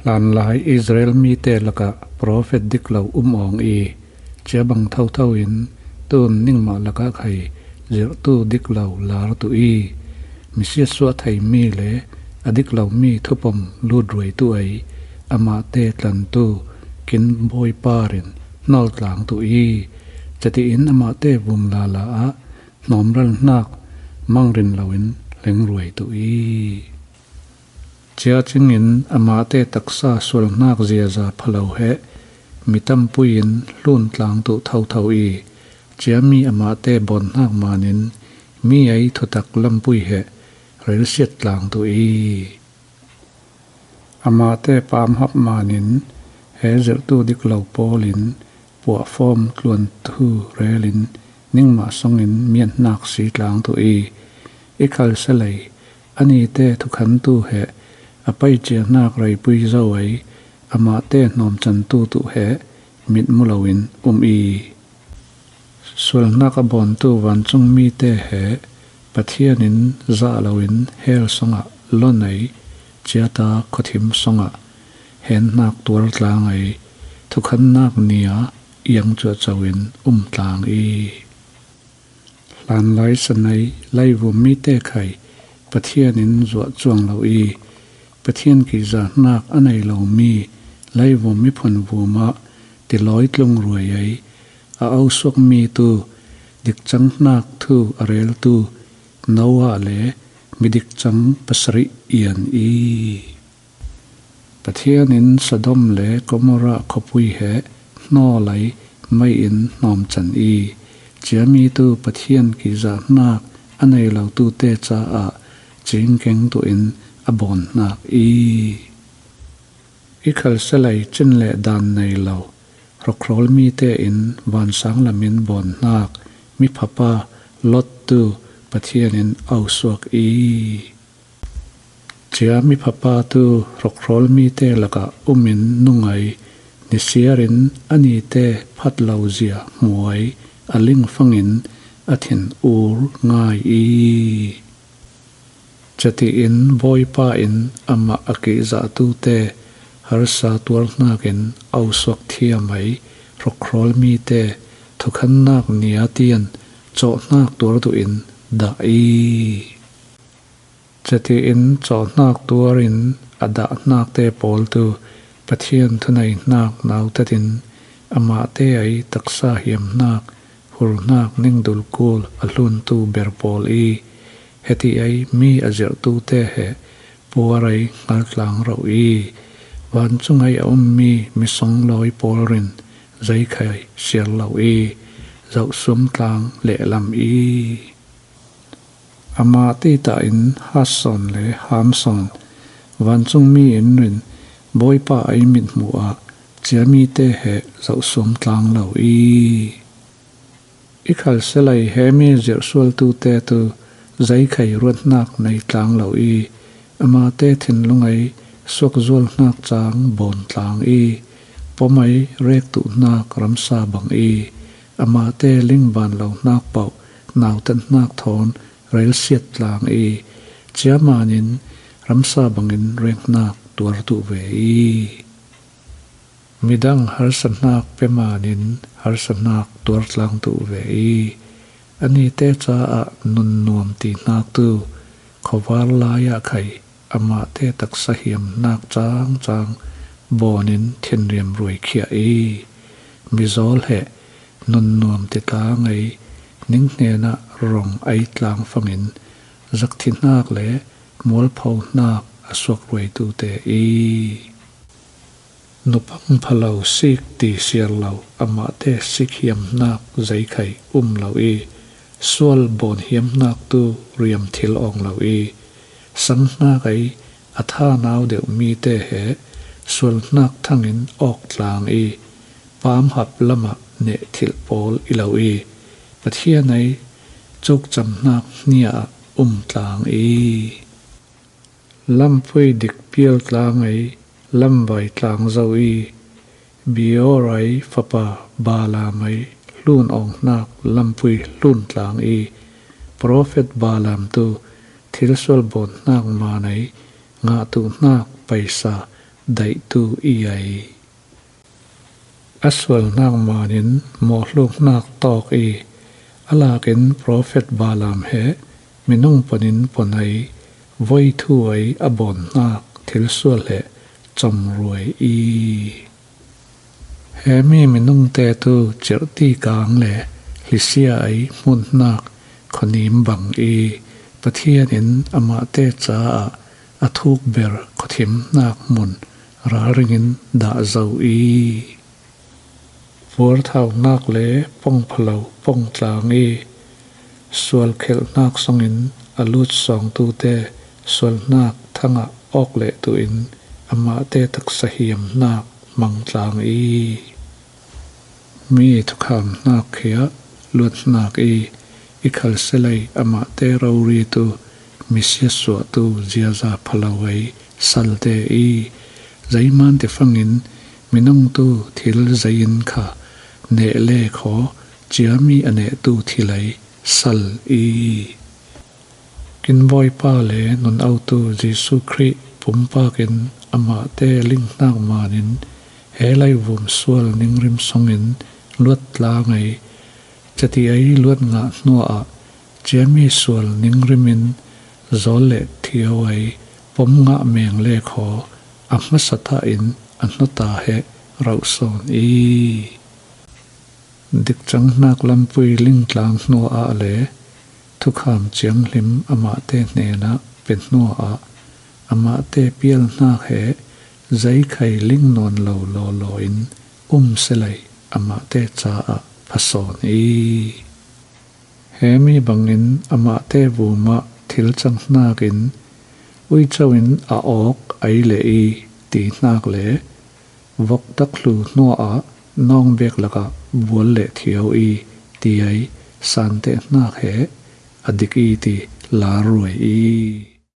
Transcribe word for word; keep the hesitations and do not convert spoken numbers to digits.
Hlanlai Israel mite lakah profet diklo um awng i, cia bang thotho in tun ningmah lakah khai zirhtu diklo lar tuh i, misiatsuah theimi le a diklomi thupom lutruaitu ei, amahte tlantu kin bawipa rin hnawl tlang tuh i, catiin amahte vum lala ah hnawmral hnak mangrin loin lengruai tuh i. Cia cingin amahte taksa sualhnak ziaza phalo he mi tampui in hlun tlang tuh thotho i, ciami amahte bawnhnak manin mi ei thutak lampui he relsiat tlang tuh i. Amahte paamhap manin he zirhtu diklo pawl in puahfawm tluanthu relin ningmah songin mianhnak si tlang tuh i, i khalselei anite thukhantu he a paiciahnak reipui zo ei, amahte hnawmcantu tuh he mitmu loin um i. Sualhnak a bawntu vancung mite he Pathian in zah loin hell songah lon ei, ciata khuathim songah henhnak tuar tlang ei, thukhannak nia iang cuahco in um tlang i. Hlanlai sanei leivum mite khai Pathian in zuah cuang lo i, Pathian kizahnak a nei lomi leivum miphun vum ah tilawi tlung ruai ei, a ausuakmi tu dikcanghnak thu a reltu Noah le midikcang pasarih ian i. Pathian in Sodom le Gomorrah khuapui he hnawl ei mei in hnawmcan i, ciami tu Pathian kizahnak a nei lotute caah cingkeng tuh in a bawnhnak i. I khalselei cin le dan nei lo hrokhrawl mite in vansang lamin bawnhnak miphapa Lot tu Pathian in ausuak i. Cia miphapa tu hrokhrawl mite lakah umin nung ei, nisiarin anite phatlo zia hmu ei, a lingfangin a thin ur ngai i. Catiin Bawipa in amah a kihzahtute harsa tuarhnakin ausuak thiam ei, hrokhrawl mite thukhannak niatian cawhnak tuar tuh in dah i. Catiin cawhnak tuarin a dahnakte pawl tu Pathian thuneihnak nautat in amahte ei taksa hiamhnak hurhnak ningdul kul a hluntu ber pawl i, heti ei mi a zirhtute he puar ei hngal tlang ro i, vancung ei a ummi misonglawi pawl rin zeikhai siar lo i, zohsuam tlang lehlam i. Amah titah in hatsawn le hamsawn vancungmi in rin Bawipa ei mithmuh ah ciamite he zohsuam tlang lo i. I khalselei hemi zirhsualtute tu zeikhei ruathnak nei tlang lo i, amahte thinlung ei suakzualhnak cang bawn tlang i, pom ei rektuhnak ramsa bang i, amahte lingban lohnak pauh nautatnak thawn relsiat tlang i, ciamanin ramsa bangin reknak tuartuh ve i. Midang harsatnak pemanin harsatnak tuar tlang tuh ve i, anite caah nunnuam tihnak tu khuavar lai-ah khai amahte taksa hiamhnak cangcang bawnin thinriam ruaikhia i, mizawl he nunnuam titlang ei, ning hnenah rong ei tlang fangin zakthihnak le mualphohnak a suak ruaitute i. Nupang phalo sik ti siar lo amahte sik hiamhnak zeikhei um lo i, sual bawn hiamhnak tu riam thil awng lo i, sanghnak ei a thanau deuh mite he sualhnak thangin awk tlang i, paamhap lamah neh thilh pawl i lo i, Pathian ei cukcamhnak hnia ah um tlang i. Lampui dik pial tlang ei lamvai tlang zo i, Beor ei fapa Balaam ei hlun awnghnak lampui hlun tlang i, profet Balaam tu thilsual bawnhnak maan ei ngahtuhnak paisa daihtu i ei. A sualnak manin mawhluknak tawk i, a lakin profet Balaam he minung ponin ponai voi thu ei a bawnnak thilsual he comruai i. He mi minungte tu cirhti kang le hlisia ei hmunhnak khuanim bang i, Pathian in amahte caah a thukber khuathimnak mun ralringin dah zo i. Puarthaunak le pongphalo pongtlang i, sual khelhnak songin a lutsawngtute sualnak thangah awk leh tuin amahte taksa hiamnak mangtlang i. Mi thukhamnak khiah luathnak i, i khalselei amahte rori tu misiasuahtu ziaza phalo ei salte i, zeiman tifangin minung tu thil zeiin kha neh le khaw ciami a nehtu thil ei sal i. Kin Bawipa le nun autu Jesuh Khrih pumpakin amahte linghnak manin he leivum sual ningrim songin luattlang ei, cati ei luat ngah hnuah ciami sual ningrimin zawl le thiau ei pom ngah meng le khaw a hmasatah in a hnota he rauhsawn i. Dikcangnak lampui lingtlang hnuah le thukham cianghlim amahte hnenah pe hnuah amahte pialhnak he zeikhai ling nawn lo lawlaw in um selei amahte caah phasawn i. He mi bangin amahte vumah thil cang hnakin uico in a awk ei le i ti hnak le voktak hlu hnuah nawng bek lakah bual le thiau i ti ei santeh hnak he a dik i ti laruai i.